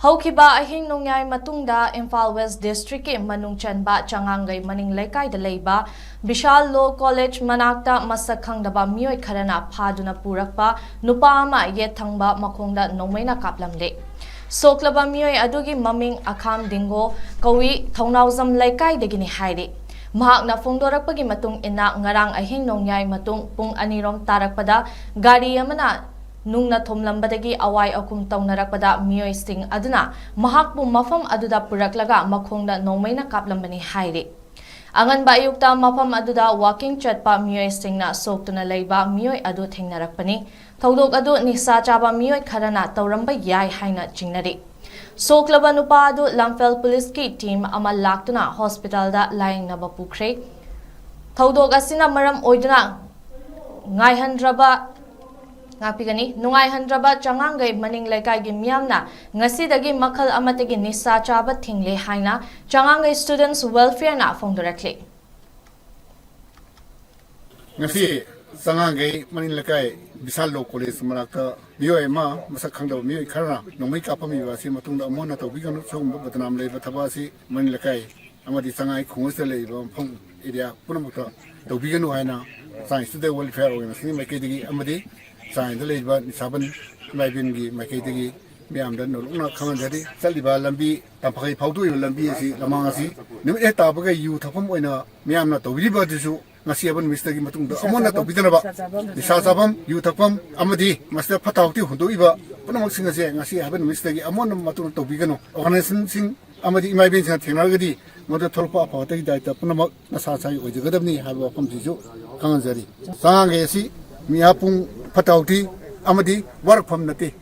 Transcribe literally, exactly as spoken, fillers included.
ꯍꯧꯈꯤꯕ ꯑꯍꯤꯡ ꯅꯣꯡꯌꯥꯏ ꯃꯇꯨꯡꯗ ꯏꯝꯐꯥꯜ ꯋꯦꯁ ꯗꯤꯁꯇ꯭ꯔꯤꯛꯀꯤ ꯃꯅꯨꯡ ꯆꯟꯕ ꯆꯉꯥꯡꯒꯩ ꯃꯅꯤꯡ ꯂꯩꯀꯥꯏꯗ ꯂꯩꯕ ꯕꯤꯁꯥꯜ ꯂꯣ ꯀꯣꯂꯦꯖ ꯃꯅꯥꯛꯇ ꯃꯁꯛ ꯈꯪꯗꯕ ꯃꯤꯑꯣꯏ ꯈꯔꯅ ꯐꯥꯗꯨꯅ ꯄꯨꯔꯛꯄ ꯅꯨꯄꯥ ꯑꯃ ꯌꯦꯠ ꯊꯪꯕ ꯃꯈꯣꯡꯗ ꯅꯣꯡꯃꯩꯅ ꯀꯥꯞꯂꯝꯂꯦ꯫ ꯁꯣꯛꯂꯕ ꯃꯤꯑꯣꯏ ꯑꯗꯨꯒꯤ ꯃꯃꯤꯡ ꯑꯈꯥꯝ ꯗꯤꯡꯒꯣ ꯀꯧꯏ, ꯊꯧꯅꯥꯎꯖꯝ ꯂꯩꯀꯥꯏꯗꯒꯤꯅꯤ ꯍꯥꯏꯔꯤ꯫ ꯃꯍꯥꯛꯅ ꯐꯣꯡꯗꯣꯔꯛꯄꯒꯤ ꯃꯇꯨꯡ ꯏꯟꯅ, ꯉꯔꯥꯡ ꯑꯍꯤꯡ ꯅꯣꯡꯌꯥꯏ ꯃꯇꯨꯡ ꯄꯨꯡ ꯑꯅꯤꯔꯣꯝ ꯇꯥꯔꯛꯄꯗ ꯒꯥꯔꯤ ꯑꯃꯅ ꯅꯨꯡꯅ ꯊꯣꯝꯂꯝꯕꯗꯒꯤ ꯑꯋꯥꯏ ꯑꯈꯨꯝ ꯇꯧꯅꯔꯛꯄꯗ ꯃꯤꯑꯣꯏꯁꯤꯡ ꯑꯗꯨꯅ ꯃꯍꯥꯛꯄꯨ ꯃꯐꯝ ꯑꯗꯨꯗ ꯄꯨꯔꯛꯂꯒ ꯃꯈꯣꯡꯗ ꯅꯣꯡꯃꯩꯅ ꯀꯥꯞꯂꯝꯕꯅꯤ ꯍꯥꯏꯔꯤ꯫ ꯑꯉꯟꯕ ꯑꯌꯨꯛꯇ ꯃꯐꯝ ꯑꯗꯨꯗ ꯋꯥꯀꯤꯡ ꯆꯠꯄ ꯃꯤꯑꯣꯏꯁꯤꯡꯅ ꯁꯣꯛꯇꯨꯅ ꯂꯩꯕ ꯃꯤꯑꯣꯏ ꯑꯗꯨ ꯊꯦꯡꯅꯔꯛꯄꯅꯤ꯫ ꯊꯧꯗꯣꯛ ꯑꯗꯨ ꯅꯤꯁꯥ ꯆꯥꯕ ꯃꯤꯑꯣꯏ ꯈꯔꯅ ꯇꯧꯔꯝꯕ ꯌꯥꯏ ꯍꯥꯏꯅ ꯆꯤꯡꯅꯔꯤ꯫ ꯁꯣꯛꯂꯕ ꯅꯨꯄꯥ ꯑꯗꯨ ꯂꯝꯐꯦꯜ ꯄꯨꯂꯤꯁꯀꯤ ꯇꯤꯝ ꯑꯃ ꯂꯥꯛꯇꯨꯅ ꯍꯣꯁꯄꯤꯇꯥꯜꯗ ꯂꯥꯌꯦꯡꯅꯕ ꯄꯨꯈ꯭ꯔꯦ꯫ ꯊꯧꯗꯣꯛ ꯑꯁꯤꯅ ꯃꯔꯝ ꯑꯣꯏꯗꯨꯅ ꯉꯥꯏꯍꯟꯗ꯭ꯔꯕ, ꯉꯥꯛꯄꯤꯒꯅꯤ, ꯅꯨꯡꯉꯥꯏꯍꯟꯗ꯭ꯔꯕ ꯆꯉꯥꯡꯒꯩ ꯃꯅꯤꯡ ꯂꯩꯀꯥꯏꯒꯤ ꯃꯤꯌꯥꯝꯅ ꯉꯁꯤꯗꯒꯤ ꯃꯈꯜ ꯑꯃꯠꯇꯒꯤ ꯅꯤꯁꯥ ꯆꯥꯕ ꯊꯤꯡꯂꯦ ꯍꯥꯏꯅ ꯆꯉꯥꯡꯒꯩ ꯁ꯭ꯇꯨꯗꯦꯟꯠꯁ ꯋꯦꯜꯐꯤꯌꯔꯅ ꯐꯣꯡꯗꯣꯔꯛꯂꯤ꯫ ꯉꯁꯤ ꯆꯉꯥꯡꯒꯩ ꯃꯅꯤꯡ ꯂꯩꯀꯥꯏ ꯕꯤꯁꯥꯜ ꯂꯣ ꯀꯣꯂꯦꯖ ꯃꯅꯥꯛꯇ ꯃꯤꯑꯣꯏ ꯑꯃ ꯃꯁꯛ ꯈꯪꯗꯕ ꯃꯤꯑꯣꯏ ꯈꯔꯅ ꯅꯣꯡꯃꯩ ꯀꯥꯞꯄꯝꯃꯤꯕ ꯑꯁꯤ ꯃꯇꯨꯡꯗ ꯑꯃꯨꯛ ꯍꯟꯅ ꯇꯧꯕꯤꯒꯅꯨ꯫ ꯁꯤꯒꯨꯝꯕ ꯕꯗꯅꯥꯝ ꯂꯩꯕ ꯊꯕꯛ ꯑꯁꯤ ꯃꯅꯤꯡ ꯂꯩꯀꯥꯏ ꯑꯃꯗꯤ ꯆꯉꯥꯡꯒꯩ ꯈꯨꯡꯒꯪꯁꯤꯗ ꯂꯩꯔꯤꯕ ꯃꯐꯝ ꯑꯦꯔꯤꯌꯥ ꯄꯨꯝꯅꯃꯛꯇ ꯇꯧꯕꯤꯒꯅꯨ ꯍꯥꯏꯅ ꯆꯉꯥꯡꯒꯩ ꯁ꯭ꯇꯨꯗꯦꯟꯠ ꯋꯦꯜꯐꯤꯌꯔ ꯑꯣꯔꯒꯅꯥꯏꯖꯦꯁꯟꯒꯤ ꯃꯥꯏꯀꯩꯗꯒꯤ ꯑꯃꯗꯤ ꯆꯉꯥꯡꯒꯩꯗ ꯂꯩꯔꯤꯕ ꯅꯤꯁꯥꯕꯟ ꯏꯃꯥ ꯏꯕꯦꯟꯒꯤ ꯃꯥꯏꯀꯩꯗꯒꯤ ꯃꯌꯥꯝꯗ ꯅꯧꯂꯨꯛꯅ ꯈꯪꯍꯟꯖꯔꯤ꯫ ꯆꯠꯂꯤꯕ ꯂꯝꯕꯤ, ꯇꯝꯐꯥꯈꯩ ꯐꯥꯎꯗꯣꯛꯏꯕ ꯂꯝꯕꯤ ꯑꯁꯤ, ꯂꯃꯥꯡ ꯑꯁꯤ ꯅꯨꯃꯤꯠ ꯍꯦꯛ ꯇꯥꯕꯒ ꯌꯨ ꯊꯛꯐꯝ ꯑꯣꯏꯅ ꯃꯤꯌꯥꯝꯅ ꯇꯧꯕꯤꯔꯤꯕ ꯑꯗꯨꯁꯨ ꯉꯁꯤ ꯑꯕꯟ ꯃꯤꯁꯇꯒꯤ ꯃꯇꯨꯡꯗ ꯑꯃꯨꯛ ꯍꯟꯅ ꯇꯧꯕꯤꯗꯅꯕ, ꯅꯤꯁꯥ ꯆꯥꯐꯝ, ꯌꯨ ꯊꯛꯐꯝ ꯑꯃꯗꯤ ꯃꯁꯤꯗ ꯐꯠꯇ ꯍꯥꯎꯗꯤ ꯍꯨꯟꯗꯣꯛꯏꯕ ꯄꯨꯝꯅꯃꯛꯁꯤꯡ ꯑꯁꯦ ꯉꯁꯤ ꯑꯕꯟ ꯃꯤꯁꯇꯒꯤ ꯑꯃꯨꯛ ꯍꯟꯅ ꯃꯇꯨꯡꯗ ꯇꯧꯕꯤꯒꯅꯨ꯫ ꯑꯣꯔꯒꯅꯥꯏꯖꯦꯁꯟꯁꯤꯡ ꯑꯃꯗꯤ ꯏꯃꯥ ꯏꯕꯦꯟꯁꯤꯡꯅ ꯊꯦꯡꯅꯔꯒꯗꯤ ꯃꯗꯨ ꯊꯣꯛꯂꯛꯄ ꯑꯐꯕꯇꯒꯤ ꯗꯥꯏꯇ ꯄꯨꯝꯅꯃꯛ ꯅꯁꯥ ꯅꯁꯥꯒꯤ ꯑꯣꯏꯖꯒꯗꯕꯅꯤ ꯍꯥꯏꯕ ꯋꯥꯐꯝꯁꯤꯁꯨ ꯈꯪꯍꯟꯖꯔꯤ꯫ ꯆꯉꯥꯡꯒꯩ ꯑꯁꯤ ꯃꯤꯍꯥꯠꯄꯨꯡ, ꯐꯠꯇ ꯍꯥꯎꯗꯤ ꯑꯃꯗꯤ ꯋꯥꯔꯛꯐꯝ ꯅꯠꯇꯦ꯫